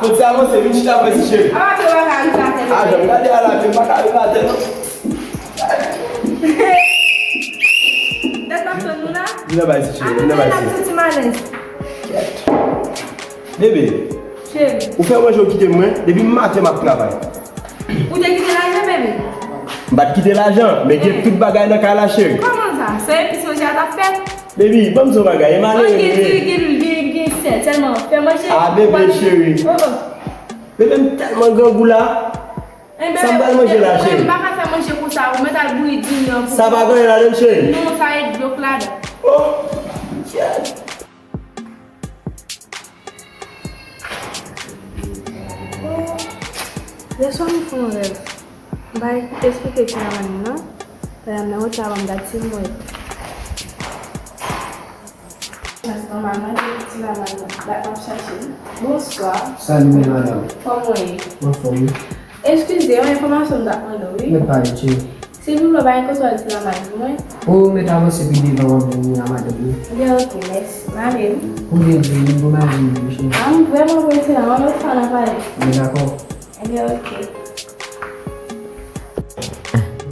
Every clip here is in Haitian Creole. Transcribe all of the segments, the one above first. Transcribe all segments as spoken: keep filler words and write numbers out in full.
Fò ti avanse, vin chita mwen ti cheri. Apa te wè ka rive atè. Ah, jan m gade a la, m pa ka rive atè non. Dat m ap tann nou la. Vin anba isit cheri, vin anba isit. Atè, m ap santi malèz. Bebe, cheri, ou fè manje ou kite mwen, depi maten m ap travay. Ou te kite lajan, bebe? M pa t kite lajan, men gen tout bagay nan kay la, cheri. Kòman sa? Se epis manje a t ap fèt? Baby, ban m di w bagay, e malere. Ok, diri, gen lwil, gen, gen sèl, sèlman fè manje. Ah, bebe cheri. Oh, oh. Bebe, m tèlman grangou la. Sa m pral manje la, cheri? M pa ka fè manje konsa, ou mèt al bouyi diri an pou mwen. Sa pa gen anyen ladan l, cheri? Non, sa e dlo k ladan. Oh, shit. Yèswa m fè yon rèv. M pa eksplike ti lamann nan. Pandan m nan wout la, ban m gad si m wè. Mas nòmalman, se ti lamann nan. Dat m ap chache l. Bonswa. Salut, men madanm. Kòman w ye? Anfòm, wi. Eskize, yon enfòmasyon m t ap mande w, wi. Mèt pale, cheri. Silvouplè, w pa gen konsènan ti lamann pou mwen? O, mèt avanse pi devan, w ap jwenn li a madanm li. Ebyen, ok, mèsi. M ale wi. Ou byen di, m bon maji, wi, cheri. A, m vrèman prese la, yon lòt fwa n a pale. Ebyen, dakò. Ebyen, ok.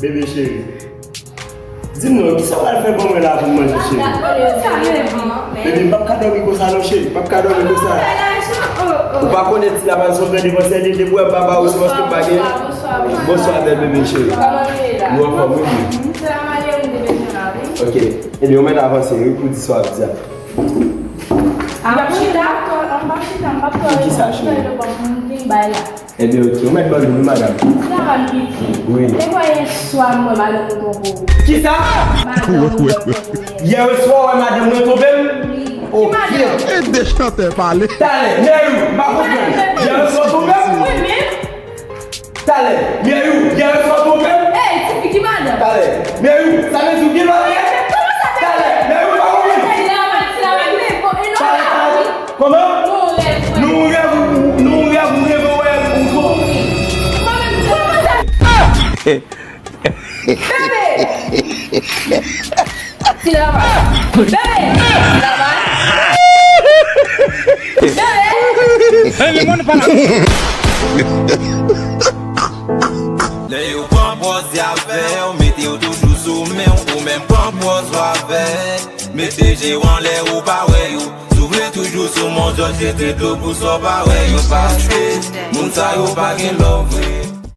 Bebe cheri, di m non, kisa w pral fè ban mwen la pou m manje, cheri? Bebe, m p ap ka dòmi konsa non, cheri, m p ap ka dòmi konsa. Ou pa konnen ti lamann se yon gran devansè li ye, depi w wè m pa ba ou, se paske m pa gen. Bonswa, bèl bebe cheri. Nou anfòm, wi, wi. Ok. Ebyen, ou mèt avanse, wi, pou di sa w ap di a. Pou kisa, cheri? Ebyen, ok, ou mèt ban nou, wi, madanm. Wi. Kisa? Yè oswa w wè madanm mwen twonpe m? Ok. E de chantè pale. Talè, Mary, m pa konprann. Yè oswa w twonpe m? Talè, Mary, yè oswa w twonpe m? Talè, Mary, sa vle di w gen lòt nèg? Talè, Mary, m pa konprann. Talè, talè. Kòman? Nou rèv, nou rèv, ou reve wè ou twonpe. Bebe! Ti lamann. Bebe! Ti lamann. Bebe! Lè yo pran pòz y avè w, mete w toujou sou men w, ou menm pran pòz w avè. Mete je w anlè, ou pa wè yo. Souvni toujou sou mòn, jòj jete dlo pou sa w pa wè yo. Paske moun sa yo pa gen love vre.